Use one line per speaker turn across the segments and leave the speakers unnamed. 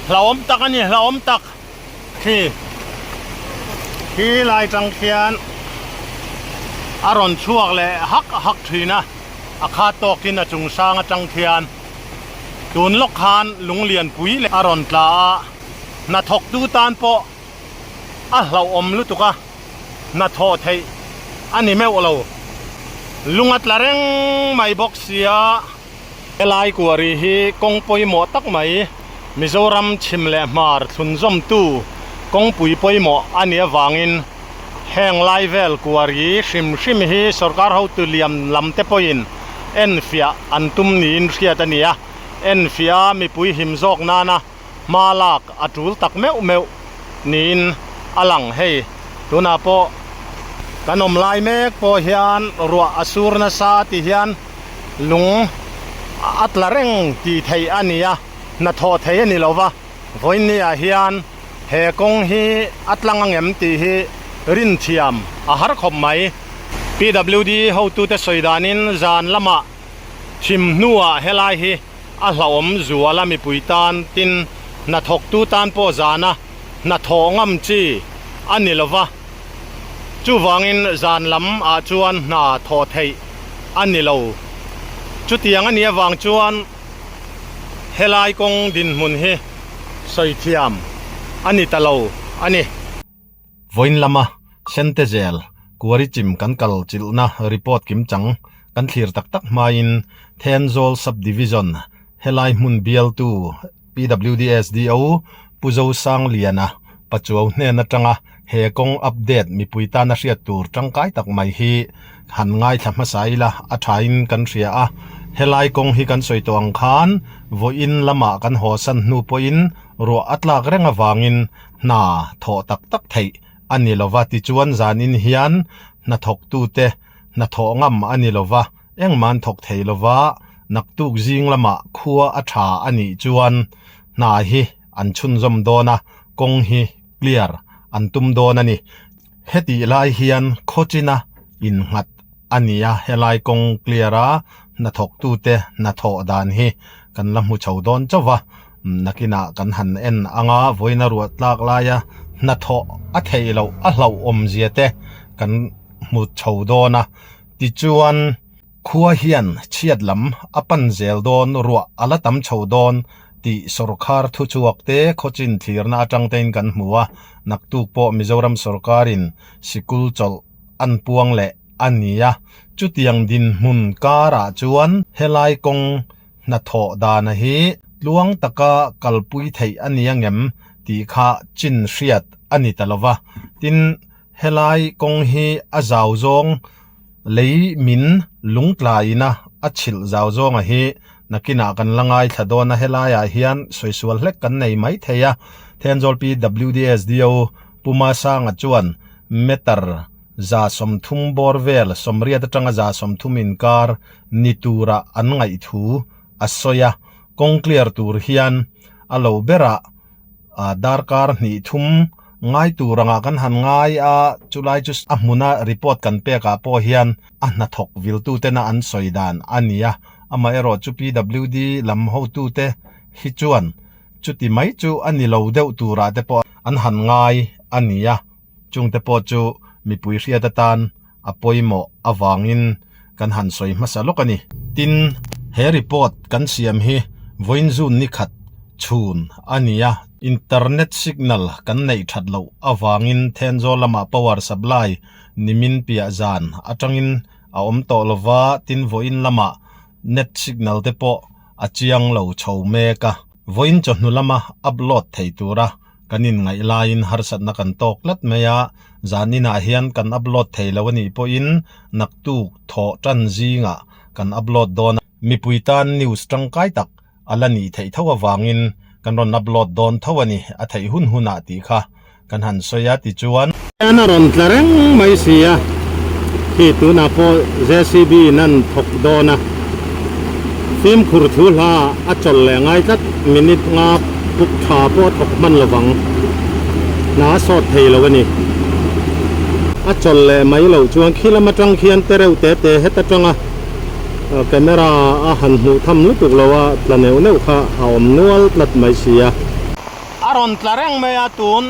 Hlauhawm tak a ni, hlauhawm tak. Khi khi lai tang khian a rawn chhuak leh hak hak thin a, a khat tawkin a chung sang atang khian tun lawk khan lung lian pui leh a rawn tla a, hnathawk tu tan pawh a hlauhawm lutuk a, hnathawh theih a ni meuh lo. Lung a tla reng mai bawk sia. Helai kuari hi kawng pawimawh tak mai, Mizoram chhim leh hmar thlunzawmtu kawngpui pawimawh a nih avangin heng lai vel kuari hrim hrim hi sorkar hotu liam lam te pawhin enfiah an tum niin hriat a ni a, enfiah a mipui him zawk nana hma lak a tul tak meuh meuh niin a lang. Hei tunah pawh kan awm lai mek pawh hian ruah a sur nasa ti hian lung a tla reng tih theih a ni a, hnathawh theih a ni lo va, vawiin ah hian he kawng hi a tlang angem tih hi rinthiam a har khawp mai. PWD hotute sawi danin zan lamah thim hnuah helai hi a hlauhawm zual a mipui tan tin hnathawktu tan pawh zana hnathawh ngam chi a ni lo va, chuvangin zan lam ah chuan hna thawh theih a ni lo. Chutiang a nih avang chuan helai kawng dinhmun hi sawi thiam a ni ta lo a ni.
Vawiin lama Sentezel Kuari chim kan kal chilhna report kim chang kan thlir tak tak hmain Thenzawl Sub-Division helai hmun bialtu PWDSDO Pu Zosangliana Pachuau hnen atanga he kawng update mipui tana hriat tur tangkai tak mai hi han ngaithla hmasa ila a thain kan hria a. Helai kawng hi kan sawi tawh ang khan vawiin lamah kan haw san hnu pawhin ruah a tlak reng avangin hna thawh tak tak theih a ni lova tichuan zanin hian hnathawktute hnathawh ngam a ni lova engmah an thawk thei lova naktuk zing lamah khua a tha a nih chuan hna hi an chhunzawm dawn a, kawng hi clear an tum dawn a ni. Hetih lai hian khawchina innghat a ni a, helai kawng clear a hnathawktute hnathawh dan hi kan la hmu chho dawn chauh va, nakinah kan han en ang a, vawiina ruah tlak laia hnathawh a theih loh a hlauhawm zia te kan hmu chho dawn a, tichuan khua hian chhiat lam a pan zel dawn, ruah a la tam chho dawn tih sawrkhar thuchhuak te khawchin thlirna atang tein kan hmu a, naktuk pawh Mizoram sawrkarin sikul chawlh an puang leh a ni a, chutiang dinhmun karah chuan helai kawng hnathawh dana hi tluang taka kalpui theih a ni angem tih kha chin hriat a ni ta lova, tin helai kawng hi a zau zawng lei min lungtlaina a chhilh zau zawnga hi nakinah kan la ngaithla dawn a, helaiah hian sawi sual hlek kan nei mai thei a, Thenzawl PWDSDO Puma Sanga chuan meter 30 bawr vel 80 atanga 30 inkar ni tura an ngaih thu a sawi a, kawng clear tur hian a lo berah darkar hnih thum ngai tur angah kan han ngai a, chulai chu a hmuna report kan pekah pawh hian a hnathawk viltutena an sawi dan a ni a, amaherawh chu PWD lam hotute hi chuan chuti mai chu a ni lo deuh turah te pawh an han ngai a ni a. Chungte pawh chu mipui hriat atan a pawimawh avangin kan han sawi hmasa lawk a ni. Tin, he report kan siam hi vawiin June ni khat chhun a ni a, internet signal kan neih that loh avangin Thenzawl lamah power supply nimin piah zan atangin a awm tawh lova, tin vawiin lamah net signal te pawh a chiang lo chho mek a, vawiin chawhnu lama upload thei tura Kan inngaih laiin harsatna kan tawk tlat mai a, zan inah hian kan upload thei lo a nih pawhin naktuk thawh tan zingah kan upload dawn a, mipui tan news tangkai tak a la nih theih tho avangin kan rawn upload dawn tho a ni, a theih hun hunah tih kha kan han sawi a tichuan.
Hian a rawn tla reng mai si a, khi tunah pawh JCB in an thawk dawn a, fimkhur thu hla a chawlh leh ngai tlat, minute nga puk tha pawh a thawk hman lo vang, hna a sawt thei lo a ni. A chawlh leh mai loh chuan khi lam atang khian te reuh te te het atanga camera a han hmuh tham lutuk lo a, tla neuh neuh kha a awm nual tlat mai si a. A rawn tla reng mai a tun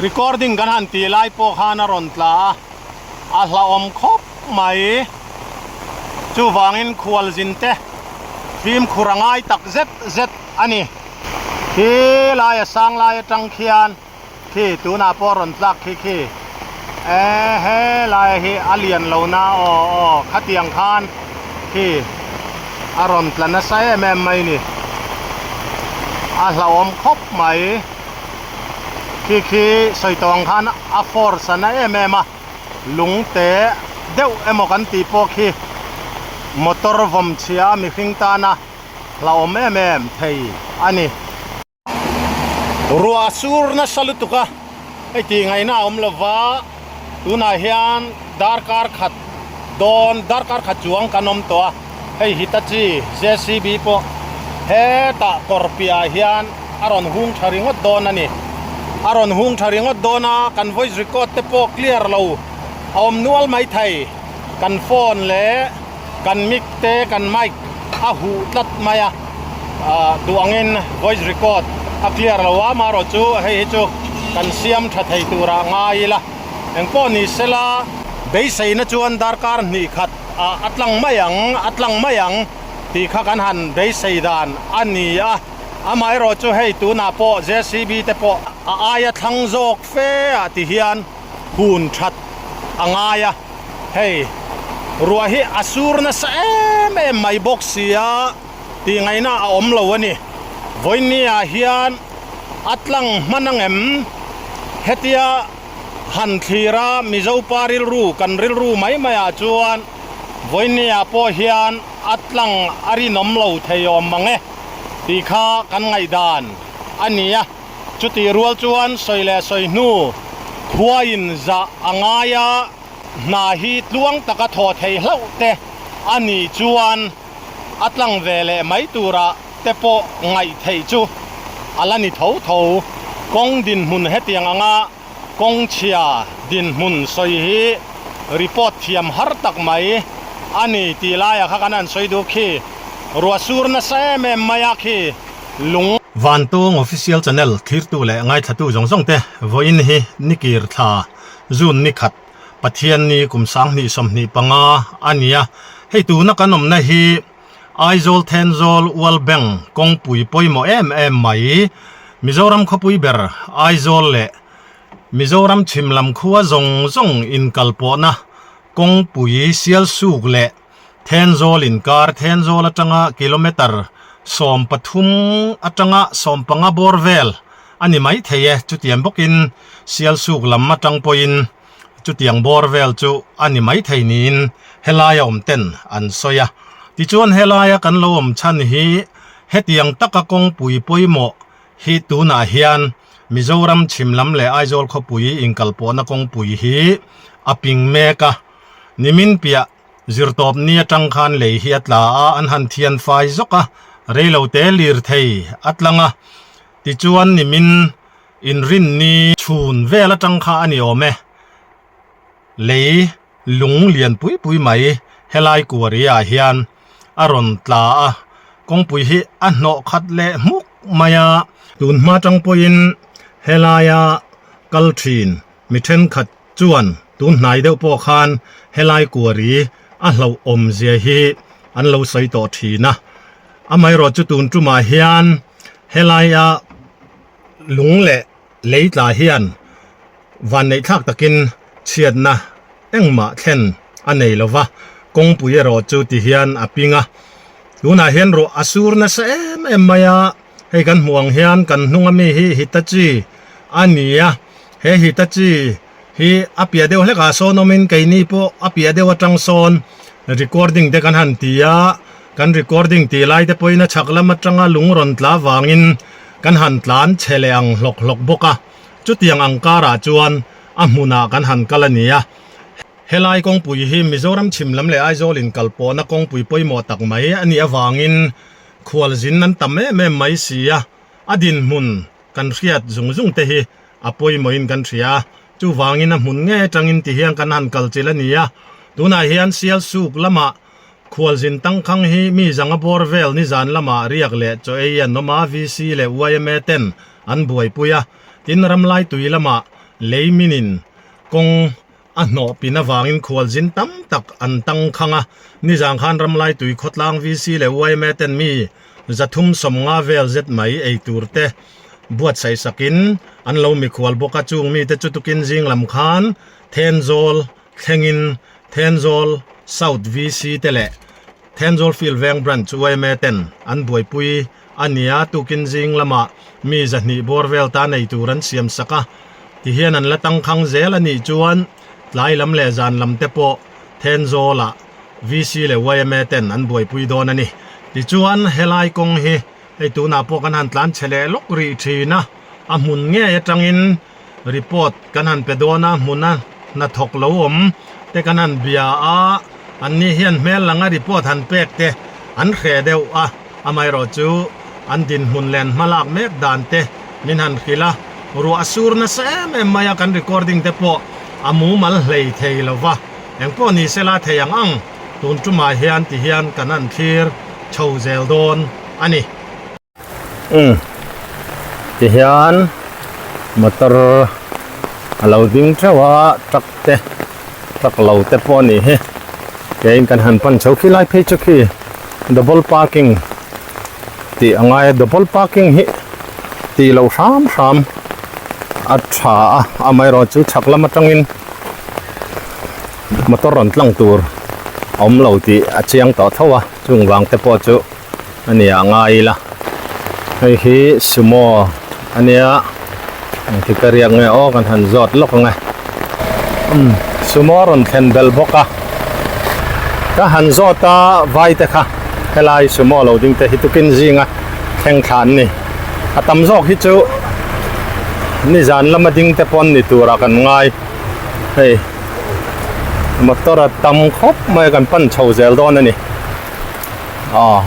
recording kan han tih lai pawh khan a rawn tla a, a hlauhawm khawp mai. Chuvangin khualzin te fimkhur a ngai tak zet zet a ni. Khi laia sang lai atang khian khi tunah pawh rawn tlak khi khi e he lai hi a lian lo na aw aw khatiang khan khi a rawn tla nasa em em mai ni a hlauhawm khawp mai khi khi sawi tawh ang khan a force a na em em a lung te deuh emaw kan tih pawh khi motor vawm chhia a mihring tana hlauhawm em em thei a ni. Ruah sur nasa lutuk a, hei tih ngaihna a awm lo va, tunah hian darkar khat dawn darkar khat chuang kan awm tawh a, hei Hitachi JCB pawh hetah kawr piahah hian a rawn hung tha ringawt dawn a ni. A rawn hung tha ringawt dawn a, kan voice record te pawh clear lo a awm nual maithei, kan phone leh. Kan mic te kan mic a huh tlat mai a, ah duh angin voice record a clear lo a, amaherawh chu hei hi chu kan siam tha thei turah ngai ila, engpawh ni sela beiseina chuan darkar hnih khat ah a tlang mai ang, a tlang mai ang tih kha kan han beisei dan a ni a, amaherawh chu hei tunah pawh JCB te pawh a aia thlang zawk fe ah ti hian hun that a ngai a. Hei ruah hi a sur nasa em em mai bawk si a tih ngaihna a awm lo a ni. Vawiinni ah hian a tlang hman ang em? Hetia han thlir a Mizo pa rilru kan rilru mai mai ah chuan vawiinni ah pawh hian a tlang a rinawm lo thei awm mang e tih kha kan ngaihdan a ni a. Chutih rual chuan sawi leh sawi hnu khuaiin zah a ngai a, hna hi tluang taka thaw thei hlauh te a nih chuan a tlang ve leh mai tura te pawh ngaih theih chu a la ni tho tho. Kawng dinhmun hetiang anga kawng chhia dinhmun sawi hi report thiam har tak mai a ni tih laiah kha kan han sawi duh khi. Ruah sur nasa em em mai a khi. Lung.
Vantawng Official Channel thlirtu leh ngaithlatu zawng zawng te vawiin hi Nikir thla June ni khat Pathian ni kum 2025 a ni a, hei tuna kan awmna hi Aizawl Thenzawl World Bank kawngpui pawimawh em em mai Mizoram khawpui ber Aizawl leh Mizoram chhim lam khua zawng zawng inkalpawhna kawngpui Sialsuk leh Thenzawl inkar Thenzawl atanga kilometre 13 atanga 15 bawr vel a ni mai thei e, chutiang bawkin Sialsuk lam atang pawhin chutiang bawr vel chu a ni mai thei niin helaia awm ten an sawi a. Tichuan helaia kan lo awm chhan hi hetiang taka kawngpui pawimawh hi tunah hian Mizoram chhim lam leh Aizawl khawpui inkalpawhna kawngpui hi a ping mek a, nimin piah Zirtawp ni atang khan lei hi a tla a, an han thian fai zawk a, reilote lirthei a tlang a, tichuan nimin inrinni chhun vel atang kha a ni awm e. Lei lung lian pui pui mai helai kuari ah hian a rawn tla a, kawngpui hi a hnawh khat leh hmuk mai a. Tun hma tang pawhin helaia kal thin mi thenkhat Chuan tun hnai deuh pawh khan helai kuari a hlauh awmzia hi an lo sawi tawh thin a, amaherawh chu tun tumah hian helaia lung leh lei tla hian vanneih thlak takin chhiatna engmah thlen a nei lo va, kawngpui erawh chu ti hian a ping a, tunah hian ruah a sur nasa em em mai a, hei kan hmuh ang hian kan hnunga mi hi Hitachi a ni a. He Hitachi hi a piah deuh hlek ah sawn awmin keini pawh a piah deuh atang sawn recording te kan han ti a, kan recording tih lai te pawhin a chhak lam atanga lung rawn tla vangin kan han tlan chhe leh ang hlawk hlawk bawk a, chutiang ang karah chuan a hmunah kan han kal a ni a. Helai kawngpui hi Mizoram chhim lam leh Aizawl inkalpawhna kawngpui pawimawh tak mai a nih avangin khualzin an tam em em mai si a, a dinhmun kan hriat zung zung te hi a pawimawhin kan hria a, chuvangin a hmun nge atangin ti hian kan han kal chilh a ni a, tunah hian Sialsuk lamah khualzin tangkhang hi mi zanga bawr vel nizan lamah riak leh chaw ei an awm a, VC leh yma ten an buaipui a, tin ramlai tui lamah lei minin kawng a hnawh pin avangin khualzin tam tak an tangkhang a, nizan khan ramlai tui khawtlang VC leh yma ten mi 350 vel zet mai ei tur te buatsaih sakin an lo mikhual bawk a, chung mite chu tukin zing lam khan Thenzawl thlengin Thenzawl South VC te leh Thenzawl Field Veng Branch yma ten an buaipui a nia, tukin zing lamah mi 200 bawr vel ta nei tur an siam sak a, tihian an la tangkhang zel a nih chuan tlai lam leh zan lam te pawh Thenzawlah VC leh yma ten an buaipui dawn a ni. Tichuan helai kawng hi hei tunah pawh kan han tlan chhe leh lawk rih thin a, a hmun ngei atangin report kan han pe dawn a, hmuna hnathawk lo awm te kan han bia a, anni hian hmel langa report han pek te an hreh deuh a, amaherawh chu an dinhmun len hmalak mek dan te min han hrilh a, ruah a sur nasa em em mai a, kan recording te pawh a mumal hlei thei lo va, engpawh ni sela thei ang ang tun tumah hian ti hian kan han thlir chho zel dawn a ni. Umm tihian motor a lo ding theuh a truck te truck lo te pawh a nih hi keiin kan han pan chho khi lai phei chu khi double parking tih a ngai a double parking hi tih loh hram hram a tha a amaherawh chu chhak lam atangin motor rawn tlang tur a awm lo tih a chiang tawh tho a chung vang te pawh chu. A nia a ngai ila hei hi sumo a nia engti ka riak nge aw kan han zawt lawk ang e umm sumo a rawn thlen belh bawk a ka han zawt a vai te kha helai sumo lo ding te hi tukin zinga thleng thla an ni a tam zawk hi chu nizan lama ding te pawn ni turah kan ngai hei motor a tam khawp mai a kan pan chho zel dawn a ni. Aw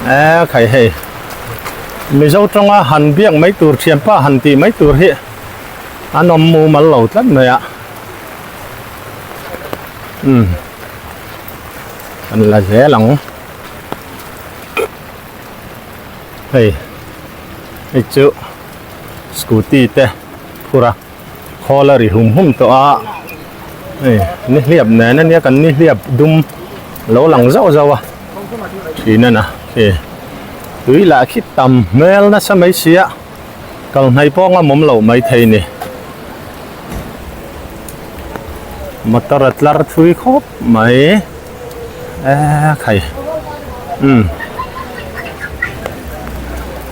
e khai hei Mizo tawnga han biak mai tur thianpa han tih mai tur hi an awm mumal lo tlat mai a umm an la zel ang hei hei chu scooty te phur a khawl a ri hum hum tawh a hei nihliap nen ania kan nihliap dum lo lang zauh zauh a thin a na khi tui lah khi tam hmel nasa mai si a kal hnaih pawh ngam awm loh mai thei ni motor a tlar thui khawp mai e khai umm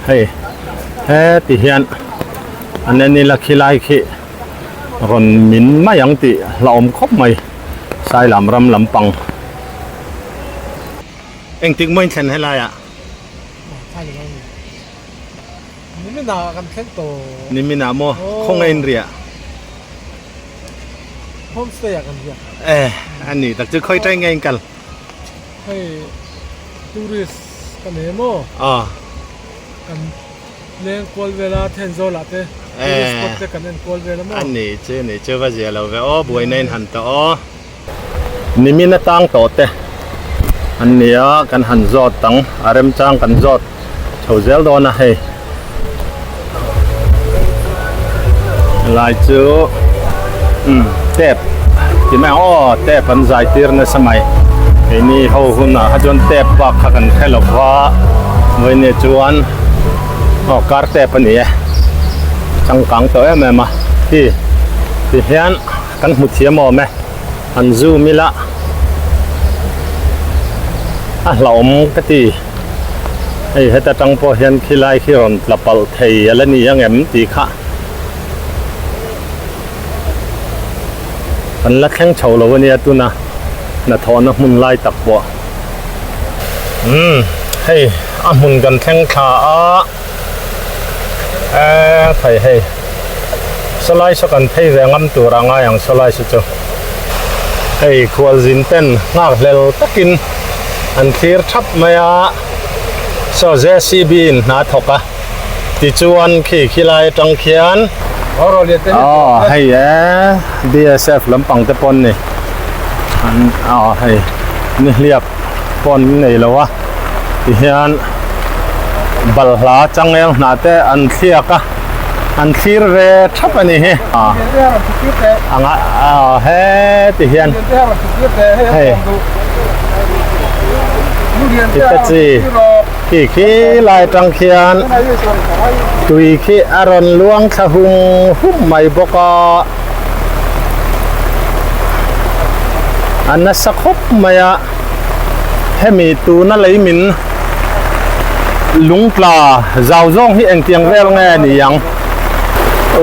hei heti hian. An en ila khilai khi rawn min mai ang tih hlauhawm khawp mai Sailam ram lampang. Engtik maw in thlen helai ah?
Nimin ah kan thleng tawh.
Nimin ah maw? Khawnge in riah?
Homestay ah kan riah.
Eh, a ni tak chu khawi ṭai nge in kal?
Hei tourist ka nei maw?
Aw.
Kan Leng kual vela Thenzawl ah te tourist spot te kan en kual vel a maw?
A ni chu ni chu va zia lo ve aw buaina in han tawh aw. Nimin atang tawh te an ni a kan han zawt ang a remchang kan zawt chho zel dawn a hei helai chu umm tep ti mai ang aw tep an zai tir nasa mai keini ho hunah kha chuan tep bak kha kan hre lo va vawiin chuan. Aw kar tep a ni e changkang tawh em em a khi ti hian kan hmu thiam awm e an zoom ila a hlauhawm ka ti hei heta tang pawh hian khilai khi rawn tla palh thei a la ni ang em tih kha kan la thleng chho lo a nia tuna hnathawhna hmun lai tak pawh umm hei a hmun kan thleng thla a eee thei hei sawlai saw kan phei ve ngam tur a ngai ang sawlai saw chu hei khualzin ten nghak hlel takin an thlir thap mai a saw J_C_B in hna thawk a. Tichuan khi khilai atang khian aw hei e BSF lampang te pawn ni an aw hei nihliap pawn an nei lo a tihian.
Balhla changel hnah te an thliak a, an thlir ve thap a nih hi. Anga heti hian hei tite chi khi khi lai atang khian tui khi a rawn luang thla hum hum mai bawk a. A nasa khawp mai a, hemi tuna lei min lungtla zau zawng hi engtiang vel nge a ni ang?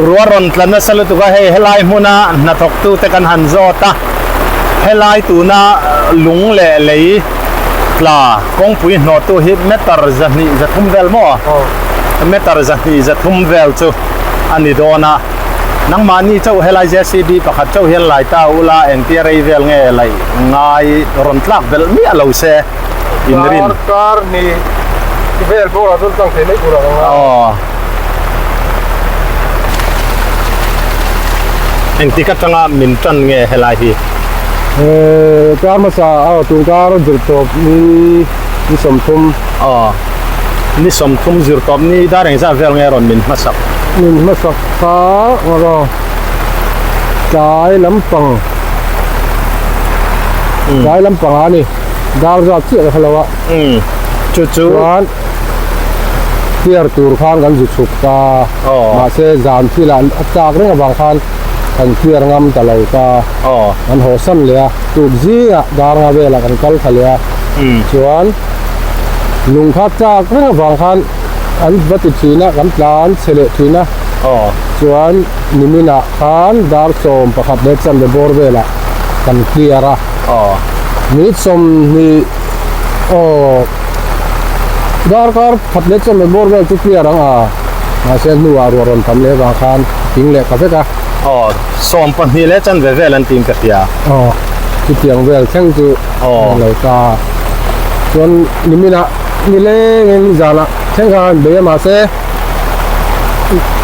Ruah rawn tla nasa lutuk a, hei helai hmuna hnathawk tute kan han zawt a, helai tuna lung leh lei tla kawngpui hnawhtu hi meter 230 vel maw? Meter 230 vel chu a ni dawn a. Nangmahni chauh helai JCB pakhat chauh hian lai ta ula engtia rei vel nge laih ngai rawn tlak belh miah lo se in rin.
Kar kar ni vel pawh ah chuan tlang thei mai tur ah ka ngai.
Aw. Engtik atanga min tan nge helai hi?
Kar hmasa aw tun kar zirtawp ni ni 30.
Aw. Ni 30 zirtawp ni dar engzat vel nge rawn min hmasak?
Min hmasak kha ngaw tlai lampang tlai lampang a ni dar zat chiah ka hrelo a
chu chu
chuan clear tur khan kan zu chhuk ta mahse zan thil ah a chak reng avang khan kan clear ngam ta lo ta kan haw san leh a tuk zingah dar nga velah kan kal thla leh a chuan lung kha chak reng avang khan An va ti thin a, kan tlan chhe leh thin a. Chuan niminah khan dar 11 leh chanve bawr velah kan clear a. Minute 20 aw darkar khat leh chanve bawr vel chu clear ang a, mahse hnuah ruah rawn tam leh vang khan ting leh ka vek a.
Aw, 12 leh chanve vel an tiin ka hria.
Aw, chutiang vel thleng chu a lo ta. Chuan niminah. Nilengin zanah thleng kha an bei a mahse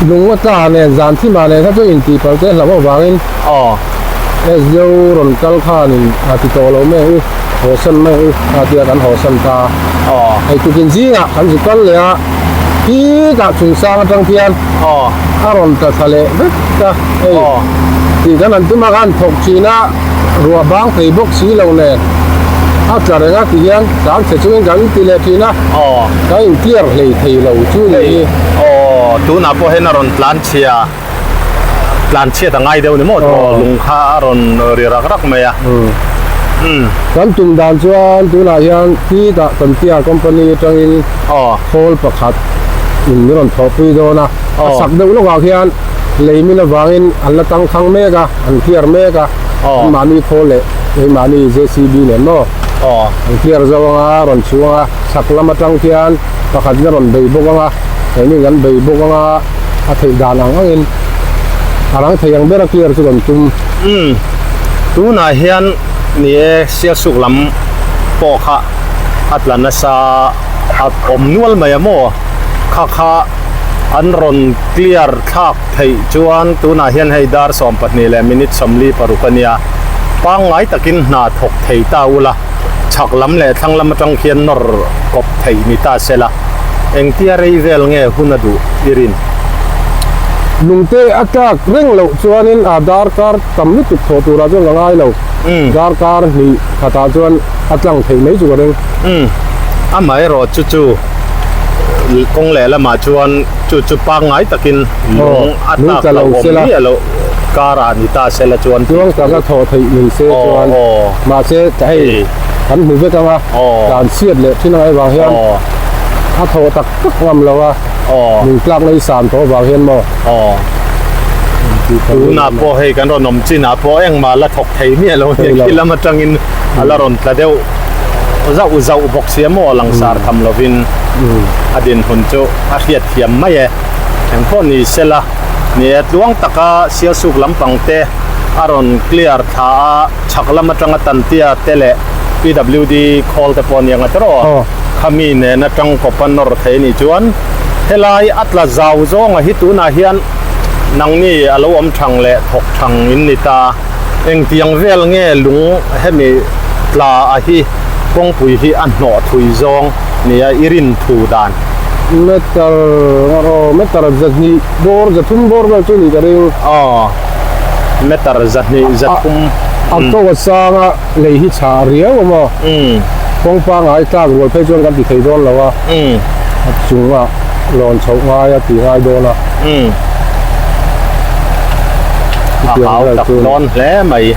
lung a tla nen zan thimah nen kha chu intih palh te hlauh avangin SDO rawn kal khanin a ti tawh lo mai u haw san mai u a tia kan haw san ta hei tukin zingah kan zu kal leh a khitah chungsang atang khian a rawn tla thla leh vek a hei tih kan han tum a khan thawk thin a. Ruah bang thei bawk si lo nen a tla reng a ti hian tlan chhe chungin kan ti leh thin a, kan in clear hlei thei lo chu ni hi.
Aw, tunah pawh hian a rawn tlan chhia, tlan chhiat a ngai deuh ni maw tawh lung kha a rawn ri rak rak mai a.
Kan tum dan chuan tunah hian khitah Tantia company atangin khawl pakhat in min rawn thawhpui dawn a, a chak deuh lawkah khian lei min avangin an la tangkhang mek a. An clear mek a, an mahni khawl leh keimahni JCB nen maw an clear zo ang a, rawn chhung a, chhak lam atang khian pakhat in a rawn bei bawk ang a, keini kan bei bawk ang a, a theih dan ang angin a rang thei ang ber a clear chu kan tum.
Umm, tunah hian ni e Sialsuk lam pawh kha a tla nasa a awm nual mai a maw, kha kha an rawn clear thlak. Theih chuan tunah hian hei dar 12 leh minute 46 a nia, pangngai takin hna thawk thei ta ula, chhak lam leh thlang lam atang khian nawr kawp theih ni ta sela, engtia rei vel nge hun a duh i rin?
Lungte a tlak reng loh chuanin a darkar tam lutuk thawh turah chuan ka ngai lo, darkar hnih khatah chuan a tlang theih mai chu ka ring.
Umm, amaherawh chu chu kawng lehlamah chuan. Chu chu pangngai takin lung a tlak lo awm miah loh karah ni ta sela chuan
tih Tluang taka thawh theih ni se chuan mahse hei kan hmu vek anga tlan chhiat leh thin ang avang hian a thawh tak tak ngam lo a lung tlak na i san tawh avang hian maw
Tunah pawh hei kan rawn awm chinah pawh engmah la thawk thei miah lo nia khi lam atangin a la rawn tla deuh zauh zauh bawk sia maw langsar tham lovin a dinhmun chu. A hriat thiam mai e. Engpawh ni sela, ni e tluang taka Sialsuk lampang te a rawn clear thla a, chhak lam atanga Tantia te leh PWD khawl te pawh a ni ang a tiraw? Khami nen atang kawp a nawr thei anih chuan helai a tla zau zawnga hi tunah hian nangni a lo awm thang leh thawk thang in ni ta. Engtiang vel nge lung hemi tla a hi kawngpui hi a hnawh thui zawng nia i rin thu dan?
Meter aw meter 200 bawr 300 bawr vel chu ni ka ring.
Aw meter 200 300.
A ko a sang a lei hi chhah riau a maw. Kawng pangai tlak rual phei chuan kan ti thei dawn lo a. A chungah lawn chhoh ngai a ti ngai dawn a.
A hau tak dawn hle mai.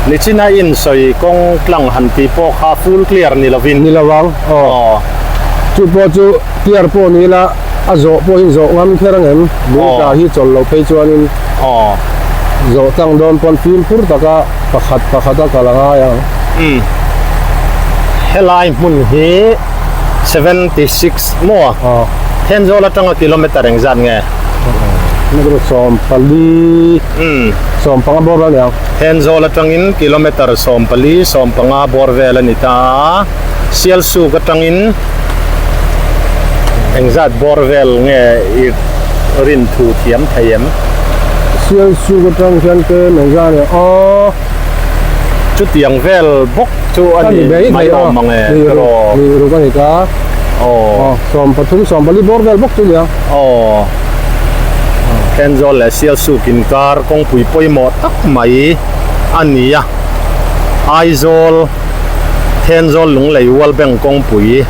Nichina in sawi kawng tlang han tih pawh kha full clear ni lovin.
Ni lo ang aw. Chu pawh chu clear pawh ni ila a zawh pawh hi zawh ngam kher ang em? Lungtla hi chawl loh phei chuanin zawh tlang dawn pawn fimkhur taka pakhat pakhat a kal a ngai ang.
Umm. Helai hmun hi 76 maw? Thenzawl atanga kilometer engzat nge?
Kilometer 14 15 bawr vel a ni ang.
Thenzawl atangin kilometer 14 15 bawr vel a ni ta a, Sialsuk atangin engzat bawr vel nge i rin thu thiam thei em?
Sialsuk atang hian tlem engzat nge aw?
Chutiang vel bawk chu a ni mai awm ang e tiraw?
Ni ruk a ni ta.
Aw.
13 14 bawr vel bawk chu nia.
Aw. Thenzawl leh Sialsuk inkar kawngpui pawimawh tak mai a ni a. Aizawl, Thenzawl Lunglei World Bank kawngpui,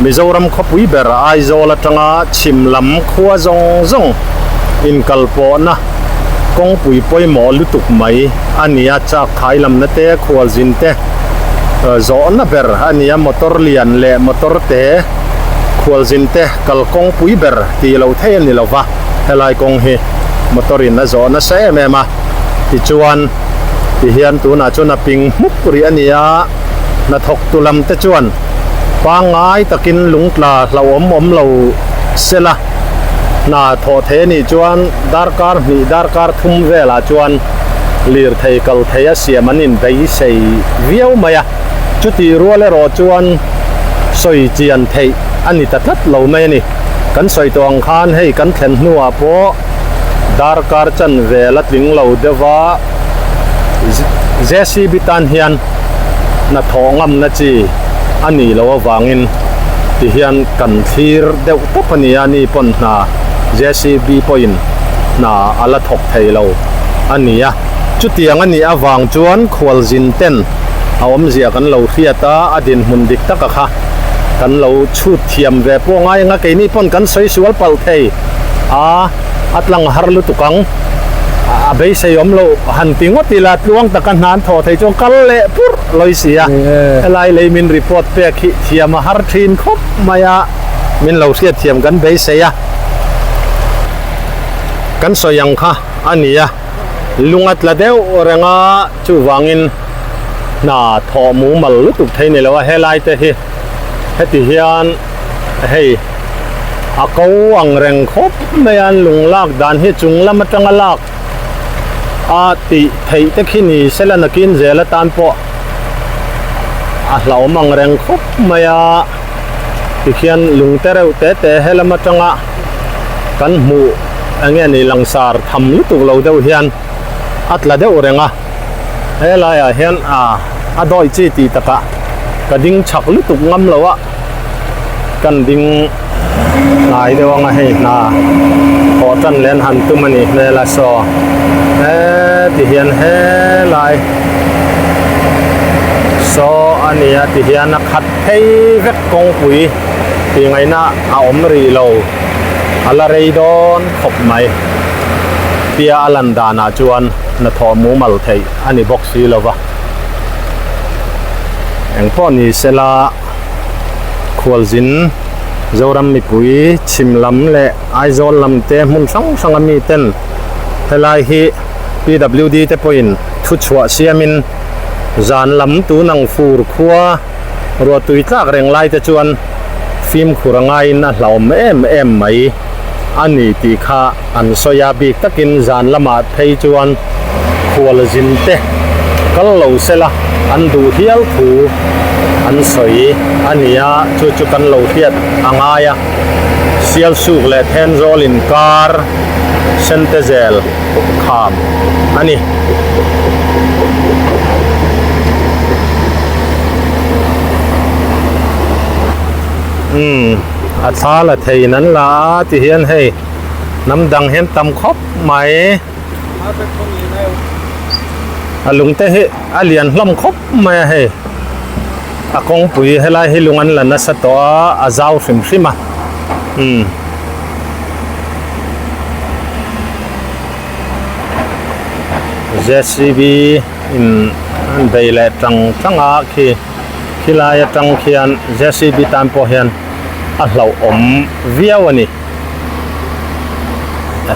Mizoram khawpui ber Aizawl atanga chhim lam khua zawng zawng inkalpawhna kawngpui pawimawh lutuk mai a ni a, chak thai lamna te, khualzin te zawhna ber a ni a, motor lian leh motor te khualzin te kal kawngpui ber tih lo thei a ni lo va, helai kawng hi motor in a zawh nasa em em a, tichuan tihian tunah chuan a ping hmuk rih a ni a, hnathawk tu lam te chuan pangngai takin lungtla hlauhawm awm lo sela. Hna thawh thei a nih chuan darkar hnih darkar thum velah chuan lirthei kal thei a siam an inbeisei viau mai a, chutih rual erawh chuan sawi chian theih a ni ta tlat lo mai a ni. Kan sawi tawh ang khan hei kan thlen hnuah pawh darkar chanve la tling lo deuh a, JCB tan hian hna thawh ngamna chi a nih loh avangin tihian kan thlir deuh tawp a ni a, ni pawn hna JCB pawhin hna a la thawk thei lo a ni a, chutiang a nih avang chuan khualzin ten a awmzia kan lo hriat a, a dinhmun dik taka kha kan lo chhut thiam ve pawh ngai ang a, keini pawn kan sawi sual palh thei a, a tlang har lutuk ang, a beisei awm loh han ti ngawt ila tluang taka hna an thawh thei chuan kal leh purh lawi si a, helai lei min report pek hi thiam a har thin khawp mai a. Min lo hriatthiam kan beisei a, kan sawi ang kha a ni a, lung a tla deuh reng a, chuvangin hna thawh mumal lutuk thei ni lo a, helai te hi heti hian hei a ko ang reng khawp mai a, an lung lak dan hi chung lam atanga lak a tih theih te khi ni sela nakin zel atan pawh a hlauhawm ang reng khawp mai a. Tikhian lung te reuh te te helam atanga kan hmuh eng nge ni langsar tham lutuk lo deuh hian a tla deuh reng a, helaiah hian ah a dawi chi tih takah ka ding chak lutuk ngam lo a, kan ding hnai deuh anga hei hna thawh tan leh an han tum a nih hmel a saw heti hian helai saw a ni a tihian a khat. Phei vek kawngpui tih ngaihna a awm rih lo, a la rei dawn khawp mai. Tia a lan danah chuan hnathawh mumal theih a ni bawk si lo va. Engpawh ni sela Khualzin, Zoram mipui, chhim lam leh Aizawl lam te hmun hrang hranga miten helai hi PWD te pawhin thuchhuah siamin zan lam tunang fur khua Ruah tui tlak reng lai te chuan fimkhur a ngaiin a hlauhawm em em mai a ni tih kha an sawi a, bik takin zan lamah phei chuan khual zin te kal lo sela an duh hial thu an sawi a ni a, chu chu kan lo hriat a ngai a, Sialsuk leh Thenzawl inkar Sentezel kham a ni. Umm. A thla la theiin an la a ti hian hei hnam dang hian tam khawp mai. A lung te hi a lian hlawm khawp mai a hei a kawngpui helai hi lung an la nasa tawh a a zau hrim hrim a umm. J_c_b in an bei leh tang tang a khi khilai atang khian J_c_b tan pawh hian a hlauhawm viau a ni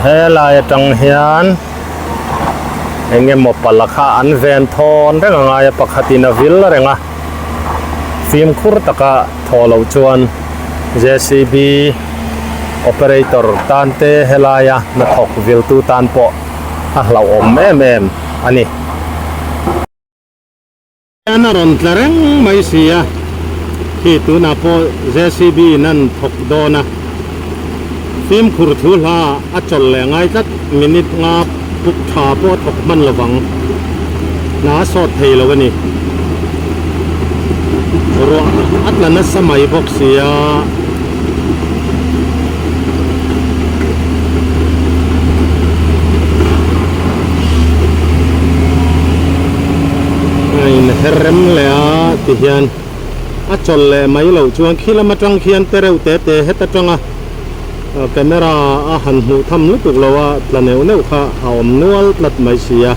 helai atang hian eng emaw pala kha an ven thawn reng a ngai a pakhatin a vil reng a fimkhur taka thaw loh chuan J_c_b operator tan te helaia hnathawk viltu tan pawh a hlauhawm em em a ni. Hian a rawn tla reng mai si a, khi tunah pawh JCB in an thawk dawn a, fimkhur thu hla a chawlh leh ngai tlat minute nga puk tha pawh a thawk hman lo vang, hna a sawt thei lo a ni. Ruah a tla nasa mai bawk si a. A inher rem leh a ti hian a chawlh leh mai loh chuan khi lam atang khian te reuh te te het atanga camera a han hmuh tham lutuk lo a tla neuh neuh kha a awm nual tlat mai si a.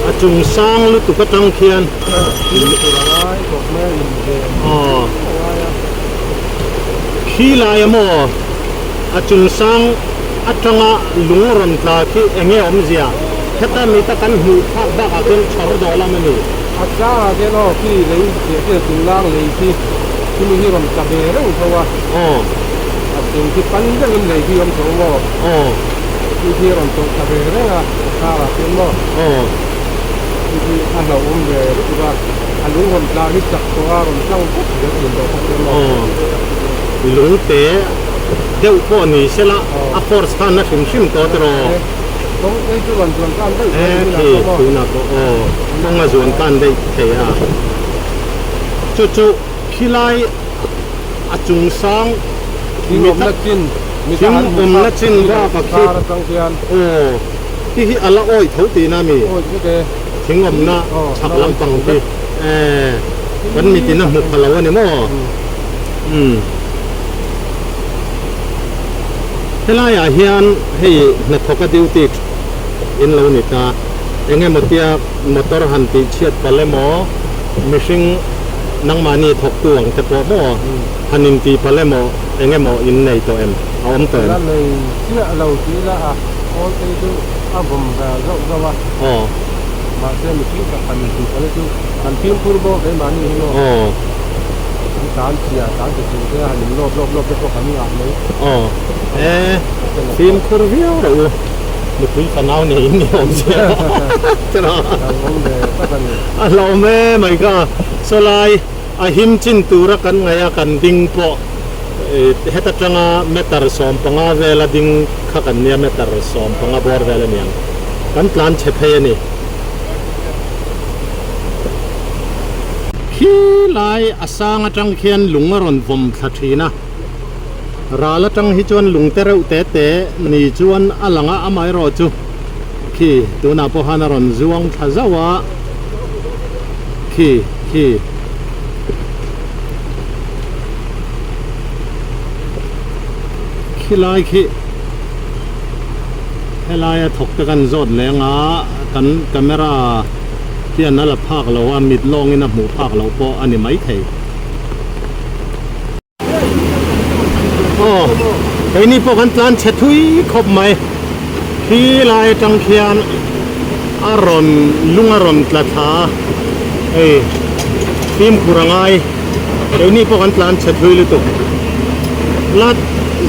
A chung sang lutuk atang khian khi lai a maw a chung sang atanga lung rawn tla khi eng nge awmzia heta mita kan hmuh phak bakah khian chhawr dawh lam a ni.
A changah khian aw khi lei chiah chiah chung lang lei khi khimi hi rawn tla ve reng tho a a chung khi pan deuhin lei khi awm tho maw. Khi khi a rawn tawlh thla ve reng a, a karah chuan maw khi khi a hlauhawm ve lutuk a, a lung rawn tla hi chak tawh a, rawn tlang vek zel thin tawh kha chuan maw.
Lung te deuh pawh ni se la, a force khan a hrim hrim tawh tiraw?
Kawng ei chu rawn zuan kan daih
thei a ni tunah pawh maw? Tunah pawh aw, kawng a zuan kan daih thei a, chu chu khilai a chung sang
mi tak
thing awmna chin bak a khi aw khi hi a la awih tho tihna mi thing awmna chhak lampang khi eh kan mitin a hmu pha lo a ni maw umm helai ah hian hei hnathawk a duty in lo ni ta eng emaw tia motor han tih chhiat palh emaw mihring nangmahni thawktu ang te pawh maw han inti palh emaw eng emaw in nei tawh em? A awm tawh em?
La nei chiah lo tih ila a awl te chu a vawm ve zauh zauh a.
Aw.
Mahse mihring tak han inti palh chu kan fimkhur bawk keimahni hi maw.
Aw.
Kan tan chhia tan che chung te a han in lawp lawp lawp te pawh kan ngah mai.
Aw. E fimkhur viau reuh u. Nupui fanau nei in ni awm sia.
A hlauhawm ve tak a ni.
A hlauhawm em mai kha. Sawlai a him chin tura kan ngaih a kan ding pawh heta tanga meter 15 vela ding kha kan nia meter 15 bawr vel a niang kan tlan chhe phei a ni. Khi lai a sang atang khian lung a rawn vawm thla thin a, ral atang hi chuan lung te reuh te te ni chuan a lang a amaherawhchu khi tunah pawh khan a rawn zuang thla zauh a. Khi khi. Khi lai khi helaia thawk te kan zawt leng a kan camera hian a la phak lo a mit lawngin a hmuh phak loh pawh a ni maithei. Aw keini pawh kan tlan chhe thui khawp mai khi lai atang khian a rawn lung a rawn tla thla a hei fimkhur a ngai keini pawh kan tlan chhe thui lutuk tlat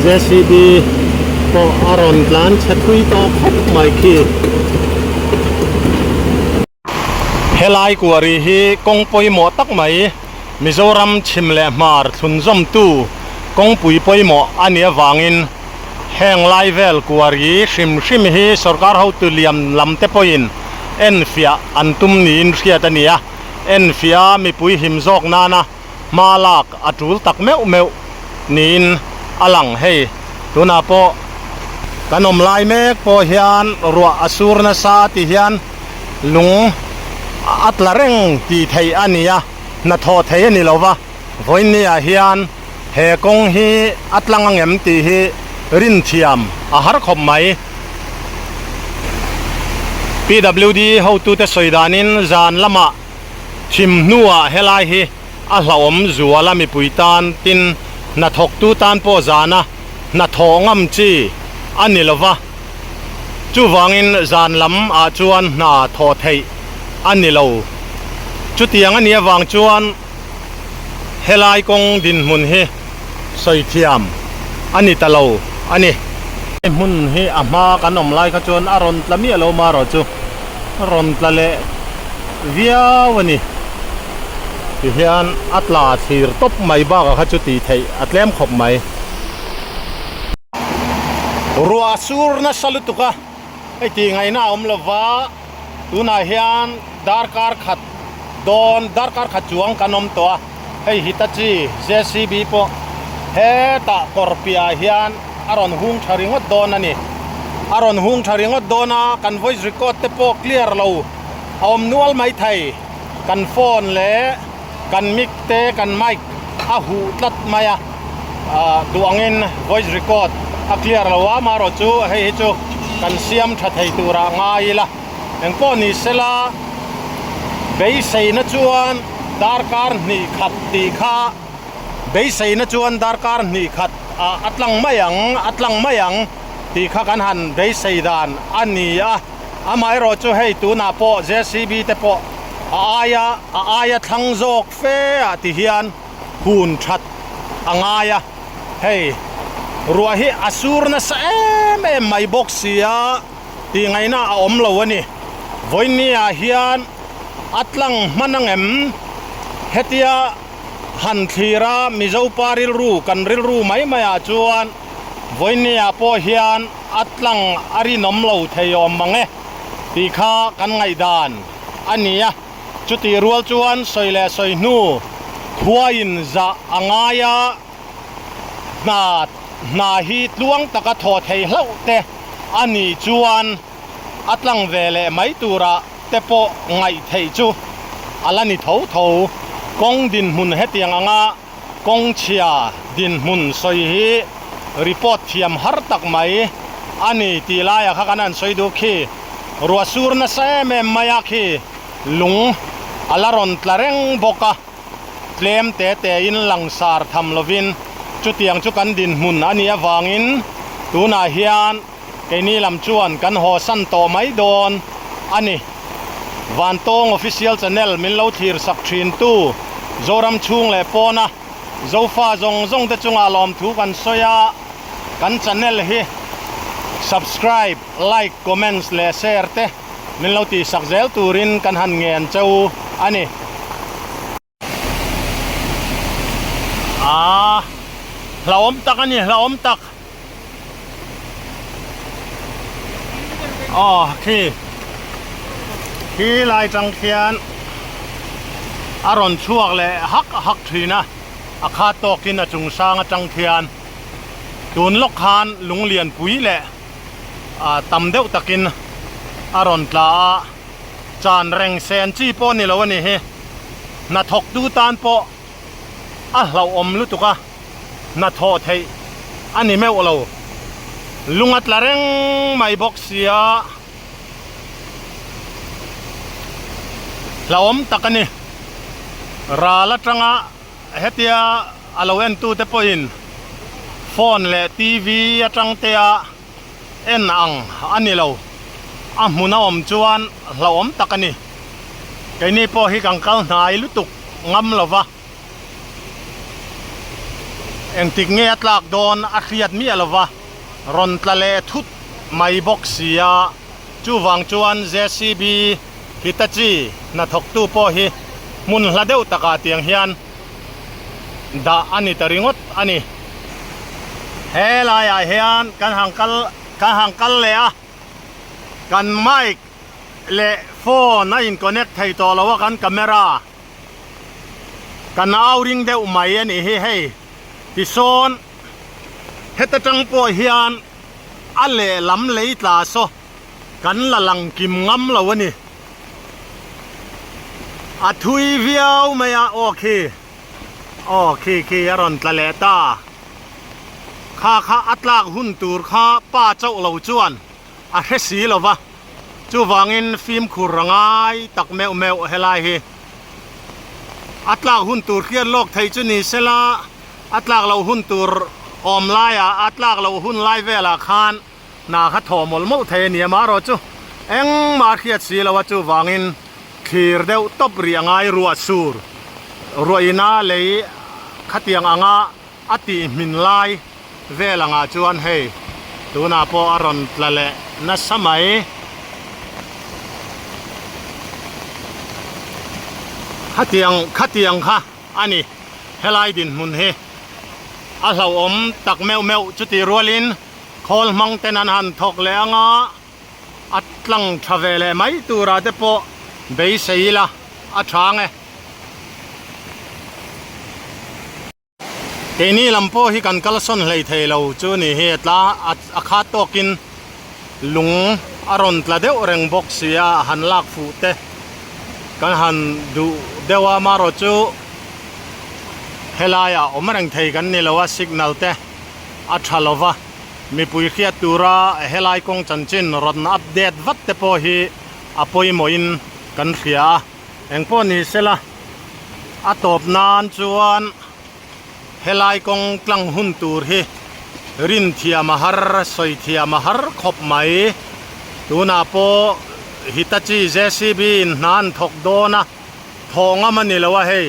J_c_b pawh a rawn tlan chhe thui tawh khawp mai khi. Helai kuari hi kawng pawimawh tak mai Mizoram chhim leh hmar thlunzawmtu kawngpui pawimawh a nih avangin heng lai vel kuari hrim hrim hi sorkar hotu lian lam te pawhin enfiah an tum niin hriat a ni a. Enfiah a mipui him zawk nana hma lak a tul tak meuh meuh niin a lang. Hei tunah pawh kan awm lai mek pawh hian ruah a sur nasa ti hian lung a tla reng tih theih a ni a, hnathawh theih a ni lo va, vawiin ah hian he kawng hi a tlang angem tih hi rinthiam a har khawp mai. PWD hotute sawi danin zan lamah thim hnuah helai hi a hlauhawm zual a mipui tan tin hnathawktu tan pawh zana hnathawh ngam chi a ni lova, chuvangin zan lam ah chuan hna thawh theih a ni lo. Chutiang a nih avang chuan helai kawng dinhmun hi sawi thiam a ni ta lo a ni. Hei hmun hi a hma kan awm lai kha chuan a rawn tla miah lo marawh chu a rawn tla leh viau a ni. Tihian a tla thlir tawp mai bakah kha chu tih theih a tlem khawp mai. Ruah sur nasa lutuk a, hei tih ngaihna a awm lova tunah hian darkar khat dawn darkar khat chuang kan awm tawh a, hei Hitachi JCB pawh hetah kawr piahah hian a rawn hung tha ringawt dawn a ni. A rawn hung tha ringawt dawn a, kan voice record te pawh clear lo a awm nual maithei. Kan phone leh kan mic te kan mic a huh tlat mai a, ah duh angin voice record a clear lo a, amaherawh chu hei hi chu kan siam tha thei turah ngai ila, engpawh ni sela beiseina chuan darkar hnih khat tih kha beiseina chuan darkar hnih khat ah a tlang mai ang a tlang mai ang tih kha kan han beisei dan a ni a. Amaherawh chu hei tunah pawh JCB te pawh a aia a aia thlang zawk fe ah ti hian hun that a ngai a, hei ruah hi a sur nasa em em mai bawk si a tih ngaihna a awm lo a ni. Vawiin ah hian a tlang hman angem hetia han thlir a Mizo pa rilru kan rilru mai mai ah chuan vawiin ah pawh hian A tlang a rinawm lo thei awm mang e tih kha kan ngaihdan a ni a, chutih rual chuan sawi leh sawi hnu khuaiin zah a ngai a, hna hna hi tluang taka thaw thei hlauh te a nih chuan a tlang ve leh mai tura te pawh ngaih theih chu a la ni tho tho. Kawng dinhmun hetiang anga Kawng chhia dinhmun sawi hi report thiam har tak mai a ni tih laiah kha kan han sawi duh khi. Ruah sur nasa em em mai a khi lung a la rawn tla reng bawk a, tlem te te in langsar tham lovin chutiang chu kan dinhmun a nih avangin tunah hian keini lam chuan kan haw san tawh mai dawn a ni. Vantawng Official Channel min lo thlir sak thin tu Zoram chhung leh pawna Zofa zawng zawng te chungah lawmthu kan sawi a, kan channel hi subscribe, like, comments leh share te min lo tih sak zel turin kan han ngen cheu a ni. Aa hlauhawm tak a ni hlauhawm tak aw khi khi lai tang khian a rawn chhuak leh hak hak thin a a khat tawkin a chung sang atang khian tun lawk khan lunglian pui leh ah tam deuh takin a rawn tla a. Chan reng sen chi pawh ni lo a ni hi. Hnathawk tu tan pawh a hlauhawm lutuk a, hnathawh theih a ni meuh lo. Lung a tla reng mai bawk sia, hlauhawm tak a ni. Ral atanga hetia a lo entu te pawhin phone leh TV atang te a En ang a ni lo, a hmun a awm chuan hlauhawm tak a ni. Keini pawh hi kan kal hnai lutuk ngam lo va, engtik nge a tlak dawn a hriat miah lo va, rawn tla leh thut mai bawk si a, chuvang chuan JCB Hitachi hnathawktu pawh hi hmun hla deuh takah tiang hian dah a ni ta ringawt a ni. He laiah hian kan han kal kan han kal leh a, kan mic leh phone a in connect thei tawh lo a kan camera. Kan au ring deuh mai a nih hi hei. Tisawn heta tang pawh hian a lehlam lei tla saw kan la lang kim ngam lo a ni. A thui viau mai a, aw khi, aw khi khi a rawn tla leh ta. Kha kha a tlak hun tur kha pa chauh lo chuan a hre si lo va, chuvangin fimkhur a ngai tak meuh meuh helai hi. A tlak hun tur hriat lawk thei chu ni sela, a tlak loh hun tur awm laiah, a tlak loh hun lai velah khan hna kha thawh mawlh mawlh thei a ni a, marawh chu engmah a hriat si lo a, chuvangin thlir deuh tawp rih a ngai ruah sur ruah ina lei khatiang anga a tih hmin lai vel angah chuan hei tunah pawh a rawn tla leh nasa mai. Khatiang khatiang kha a ni helai dinhmun hi a hlauhawm tak meuh meuh chutih rualin khawl hmang ten an han thawk leh anga a tlang tha ve leh mai turah te pawh beisei ila a tha ang e. Keini lam pawh hi kan kalsawn hlei thei lo chu ni hi a tla a khat tawkin lung a rawn tla deuh reng bawk si a han lak fuh te kan han duh deuh a marawh chu helaiah awm reng thei kan ni lo a signal te a tha lo va mipui hriat tura helai kawng chanchin rawn update vat te pawh hi a pawimawhin kan hria a. Engpawh ni sela, a tawp nan chuan helai kawng tlang hun tur hi rin thiam a har, sawi thiam a har khawp mai. Tunah pawh Hitachi JCB in hna an thawk dawn a, thawh ngam a ni lo a hei.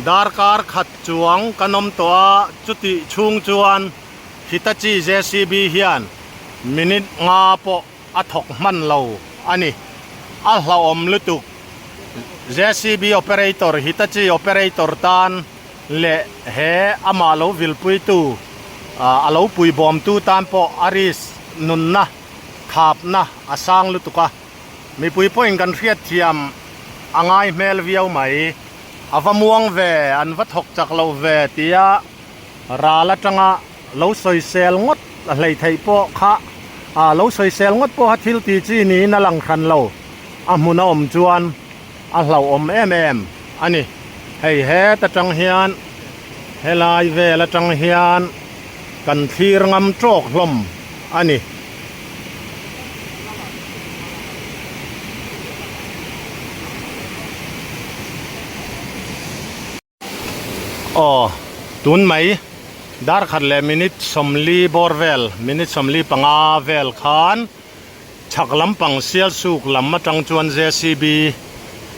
Darkar khat chuang kan awm tawh a, chutih chhung chuan Hitachi JCB hian minute nga pawh a thawk hman lo a ni. A hlauhawm lutuk. JCB operator, Hitachi operator tan leh he amah lo vilpuitu, a lo puibawmtu tan pawh a risk nunna, thapna a sang lutuk a. Mipui pawhin kan hriatthiam a ngai hmel viau mai. A va muang ve, an va thawk chak lo ve tia ral atanga lo sawisel ngawt a hlei theih pawh kha ah lo sawisel ngawt pawh kha thil ti chi niin a lang hran lo a hmun a awm chuan a hlauhawm em em a ni hei het atang hian helai vel atang hian kan thlir ngam tawk hlawm a ni. Aw, tun mai dar khat leh minute 40 bawr vel, minute 45 vel khan chhak lampang Sialsuk lam atang chuan JCB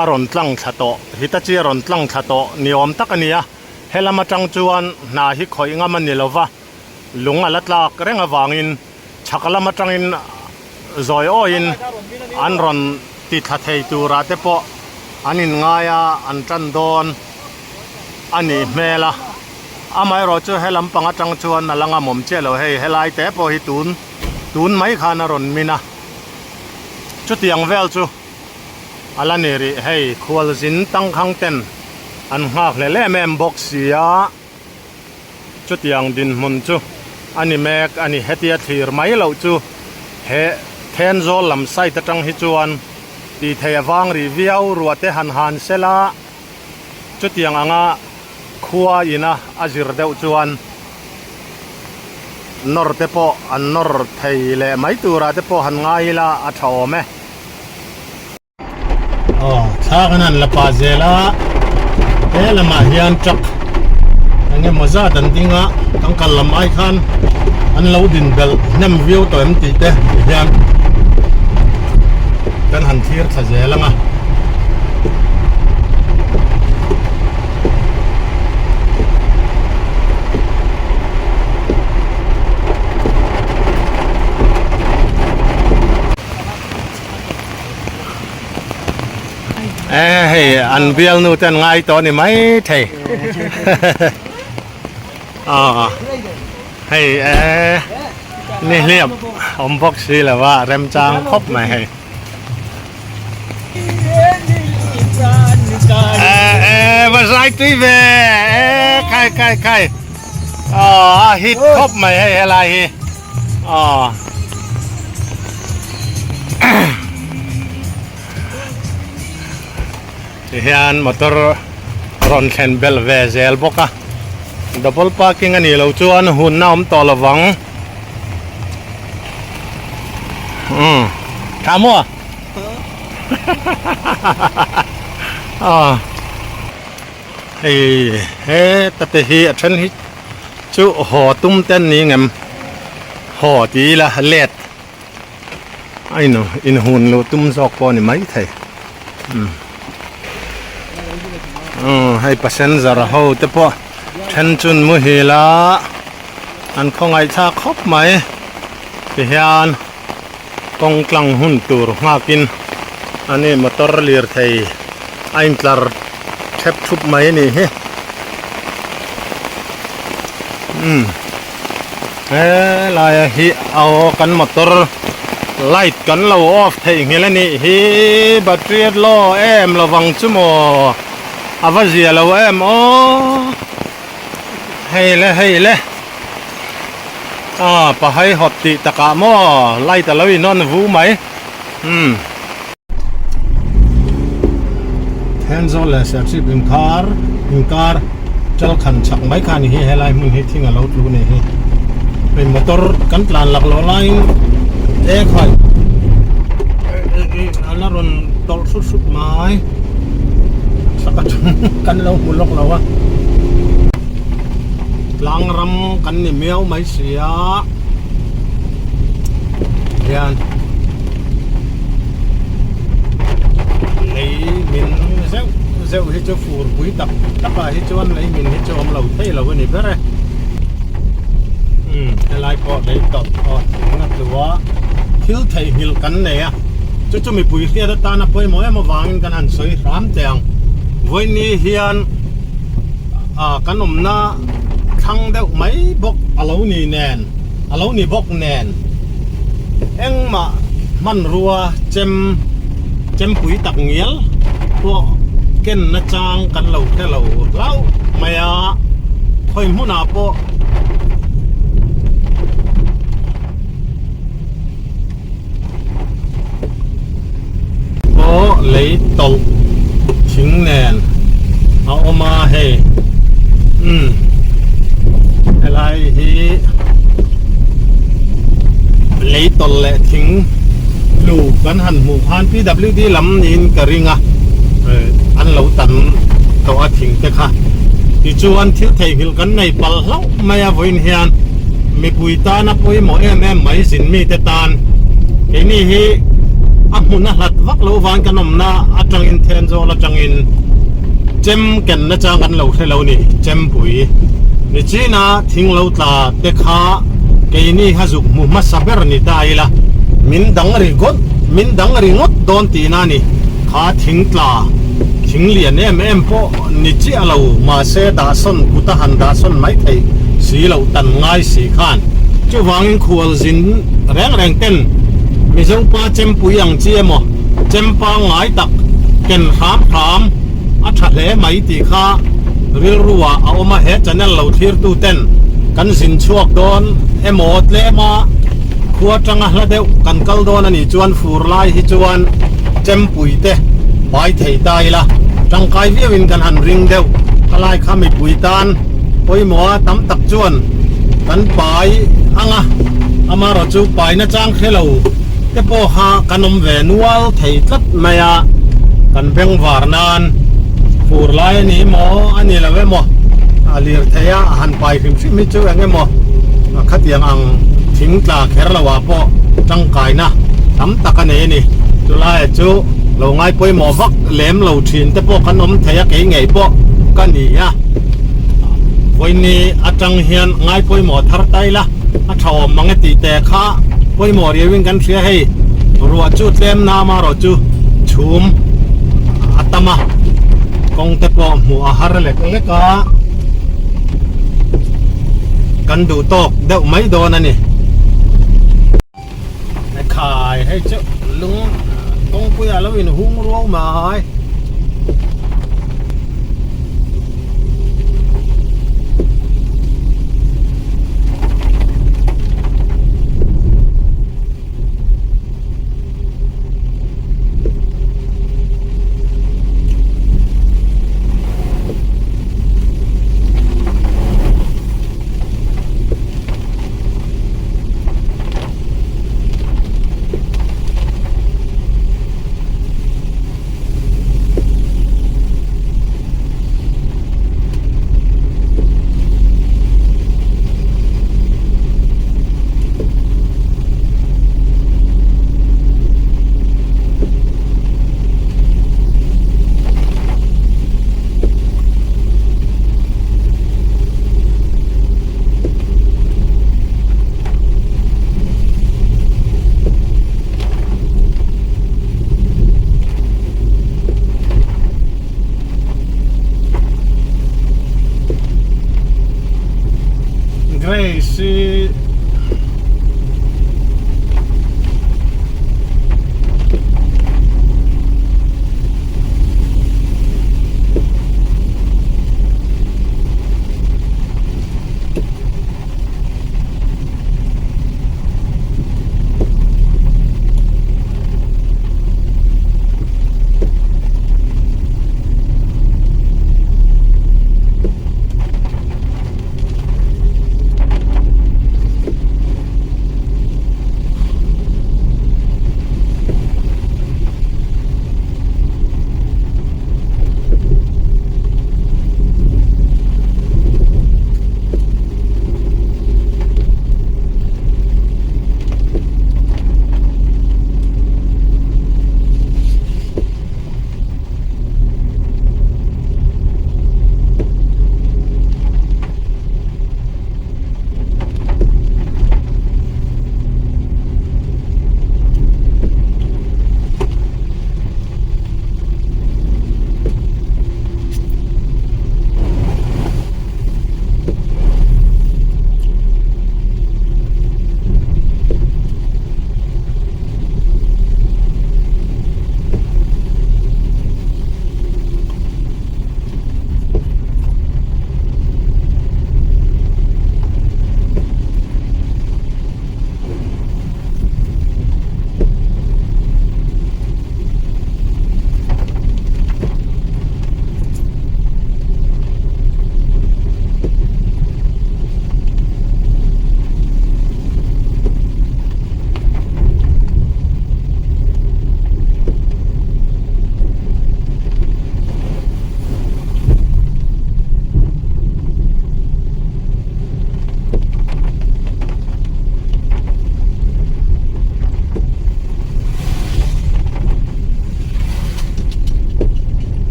a rawn tlang thla tawh, Hitachi a rawn tlang thla tawh ni awm tak a ni a, helam atang chuan hna hi khawih ngam a ni lo va, lung a la tlak reng avangin chhak lam atangin zawi awiin an rawn ti thla thei turah te pawh an inngai a, an tan dawn a nih hmel a. Amaherawh chu he lampang atang chuan a la ngamawm chiah lo hei, helai te pawh hi tun tun mai khan a rawn min a. Chutiang vel chu a la ni rih hei, khualzin tangkhang ten an nghak hlel em em bawk si a. Chutiang dinhmun chu a ni mek a ni. Hetia thlir mai loh chu he Thenzawl lam side atang hi chuan tih theih a vang rih viau ruah te han han sela chutiang anga khua ina a zir deuh chuan nawr te pawh an nawr thei leh mai turah te pawh han ngai ila a tha awm e. Aw thla kan han la pah zel a he lamah hian truck eng emaw zat an ding a kan kal lam ai khan an lo din belh hnem viau tawh em tih te ti hian kan han thlir thla zel ang a. E hei an bialnu te an ngai tawh a ni mai thei aw hei e ni hliap awm bawk si lo a remchang khawp mai hei. E va zai tui ve e khai khai khai aw a hit khawp mai hei helai hi aw Tihian motor rawn thlen belh ve zel bawk a, double parking a nih loh chuan hunna a awm tawh lo vang. Umm tha maw? Aw hei heta te hi a then hi chu haw tum te an ni ngem haw ti ila let. A in inhun luh tum zawk pawh a ni maithei umm umm hei passenger ho te pawh then chun muhil a an khawngaih thlak khawp mai tihian kawng tlang hun tur nghak in ani motor lirthei a intlar thep thup mai a nih hi umm. Helaia hi aw kan motor light kan lo off theih nghilh a nih hi battery a low em lovang chu maw a va zia lo em aw hei le hei le ah pahai hawt tih takah maw light a lo in on vu mai umm. Thenzawl leh Serchhip inkar inkar Chalkhan chhak mai kha a ni hi helai hmun hi thing a lo tlu a ni hi hei motor kan tlan lak loh laiin e khai a la rawn tawlh hrut hrut mai chhak atang kan lo hmu lawk lo a tlang ram kan ni miau mai si a hian. Lei min zeuh zeuh hi chu fur pui tak tak ah hi chuan lei min hi chu awm lo thei lo a ni ber e umm helai pawh lei tawp aw thing a tlu a thil theihnghilh kan nei a chu chu mipui hriat atana pawimawh em avangin kan han sawi hram teh ang vawiini hian ah kan awmna thlang deuh mai bawk a lo ni nen a lo ni bawk nen. Engmah hmanrua chem chempui tak ngial pawh ken nachang kan lo hre lo hlauh mai a, khawi hmunah pawh pawh lei tawlh thing nen a awm a hei umm helai hi. Lei tawlh leh thing tlu kan han hmuh khan PWD lam niin ka ring a, an lo tan tawh a thing te kha. Tichuan thil theihnghilh kan nei palh hlauh mai a vawiin hian mipui tana pawimawh em em mai zin mite tan keini hi a hmun a hlat vak loh vang kan awmna atangin Thenzawl atangin chem kenna chang kan lo hre lo ni chempui nichina Thing lo tla te kha keini ha zuk hmu hmasa ber ni ta ila, min dang ringawt, min dang ringawt dawn tihna a ni. Kha thing tla, thing lian em em pawh ni chiah lo, mahse dahsawn kut a han dahsawn mai theih si loh tan ngai si khan. Chuvangin khualzin reng reng ten Mizopa chempui ang chi emaw, chempa ngai tak ken hram hram, A tha hle mai tih kha rilru ah a awm a, he channel lo thlir tu ten kan zin chhuak dawn emaw tlem a khua tanga hla deuh kan kal dawn a nih chuan fur lai hi chuan chempui te pai thei ta ila tangkai viau in kan han ring deuh khalai kha mipui tan pawimawh a tam tak chuan kan pai ang a amaherawh chu pai na chang hre lo te pawh kha kan awm ve nual thei tlat mai a, kan bengvar nan fur lai a ni emaw a ni lo emaw a lir thei a, a han pai hrim hrim hi chu eng emaw khatiang ang thing tla kher lo ah pawh tangkaina tam tak a nei a ni. Chulaiah chu lo ngai pawimawh vak lem lo thin te pawh kan awm thei a, kei ngei pawh ka ni a, vawiini atang hian ngai pawimawh thar ta ila. A tha awm mang e tih te kha pawimawh riau in kan hria hei ruah chu tlem na amarawh chu chhum a tam a kawng te pawh hmuh a har lek lek a kan duh tawk deuh mai dawn a ni. Khai hei chu lung kawngpui ah lo in hung ruau mai.